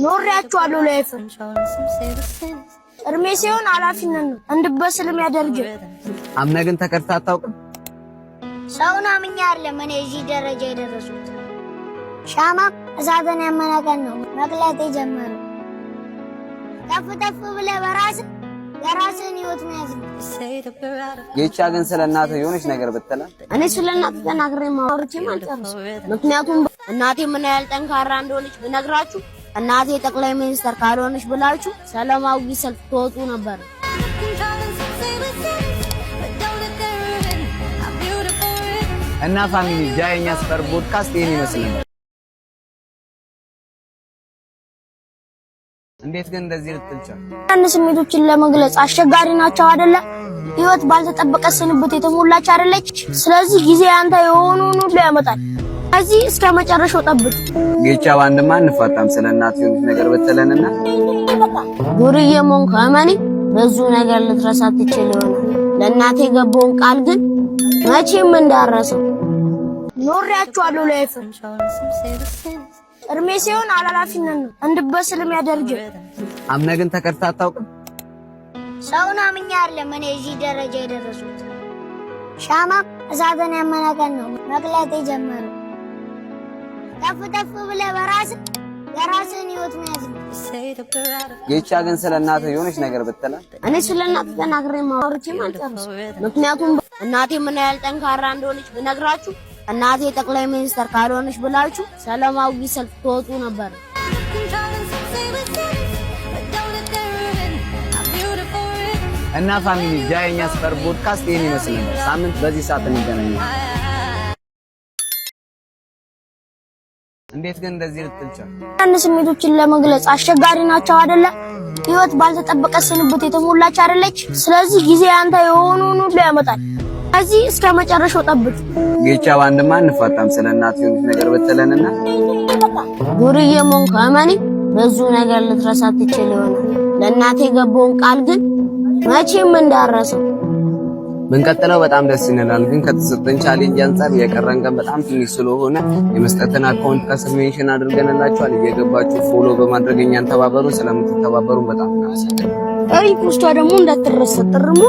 ኖሬያችኋለሁ። Life እድሜ ሲሆን ኃላፊነት ነው እንድበስል የሚያደርግ። አምነህ ግን ተከድተህ አታውቅም? ሰውን አምኜ አይደለም እኔ እዚህ ደረጃ የደረሱት። ሻማ እሳትን ያመነ ቀን ነው መቅለጥ የጀመረው። ተፍ ተፍ ብለህ በራስህ የራስህን ህይወት መያዝ ነው። ጌቻ ግን ስለ እናትህ የሆነች ነገር ብትለን? እኔ ስለ እናቴ ተናግሬ አውርቼም አልጨርስም። ምክንያቱም እናቴ ምን ያህል ጠንካራ እንደሆነች ብነግራችሁ እናቴ ጠቅላይ ሚኒስተር ካልሆነች ብላችሁ ሰላማዊ ሰልፍ ትወጡ ነበር። እና family፣ ጃ የኛ ሰፈር ፖድካስት ይህን ይመስል ነበር። እንዴት ግን እንደዚህ ልትል ቻልክ? አንዳንድ ስሜቶችን ለመግለጽ አስቸጋሪ ናቸው አይደለ? ህይወት ባልተጠበቀ ስንብት የተሞላች አይደለች? ስለዚህ ጊዜ አንተ የሆነውን ሁሉ ያመጣል። ከዚህ እስከ መጨረሻው ጠብቅ። ጌቻ በአንድማ አንፋታም። ስለ እናትህ የሆነች ነገር ብትለንና? ዱርዬ መሆን ከመኔ ብዙ ነገር ልትረሳ ትችል ይሆናል። ለእናቴ የገባውን ቃል ግን መቼም እንዳረሰው። ኖሬያችኋለሁ። Life እድሜ ሲሆን ኃላፊነት ነው እንድበስል የሚያደርግ። አምነህ ግን ተከድተህ አታውቅም? ሰውን አምኜ አይደለም እኔ እዚህ ደረጃ የደረሱት። ሻማ እሳትን ያመነ ቀን ነው መቅለጥ የጀመረው። ተፍ ተፍ ብለህ በራስህ የራስህን ህይወት መያዝ ነው። ጌቻ ግን ስለ እናትህ የሆነች ነገር ብትለን? እኔ ስለ እናቴ ተናግሬ አውርቼም አልጨርስም። ምክንያቱም እናቴ ምን ያህል ጠንካራ እንደሆነች ብነግራችሁ እናቴ ጠቅላይ ሚኒስተር ካልሆነች ብላችሁ ሰላማዊ ሰልፍ ትወጡ ነበር። እና family፣ ጃ የኛ ሰፈር ፖድካስት ይህን ይመስል ነበር። ሳምንት በዚህ ሰዓት እንገናኛለን። እንዴት ግን እንደዚህ ልትል ቻልክ? አንዳንድ ስሜቶችን ለመግለጽ አስቸጋሪ ናቸው አይደለ? ህይወት ባልተጠበቀ ስንብት የተሞላች አይደለች? ስለዚህ ጊዜ አንተ የሆነውን ሁሉ ያመጣል። ከዚህ እስከ መጨረሻው ጠብቅ። ጌቻ በአንድማ አንፋታም። ስለ እናትህ የሆነች ነገር ብትለንና? ዱርዬ መሆን ከመኔ ብዙ ነገር ልትረሳ ትችል ይሆናል። ለእናቴ የገባውን ቃል ግን መቼም እንዳረሰው። ብንቀጥለው በጣም ደስ ይለናል፣ ግን ከተሰጠን challenge አንጻር የቀረን ቀን በጣም ትንሽ ስለሆነ የመስጠትን account ከስር mention አድርገንላችኋል። እየገባችሁ follow በማድረግ እኛን ተባበሩ። ስለምትተባበሩ በጣም እናመሰግናለን። Repost ኧ ደግሞ እንዳትረሳ ጥርሙ።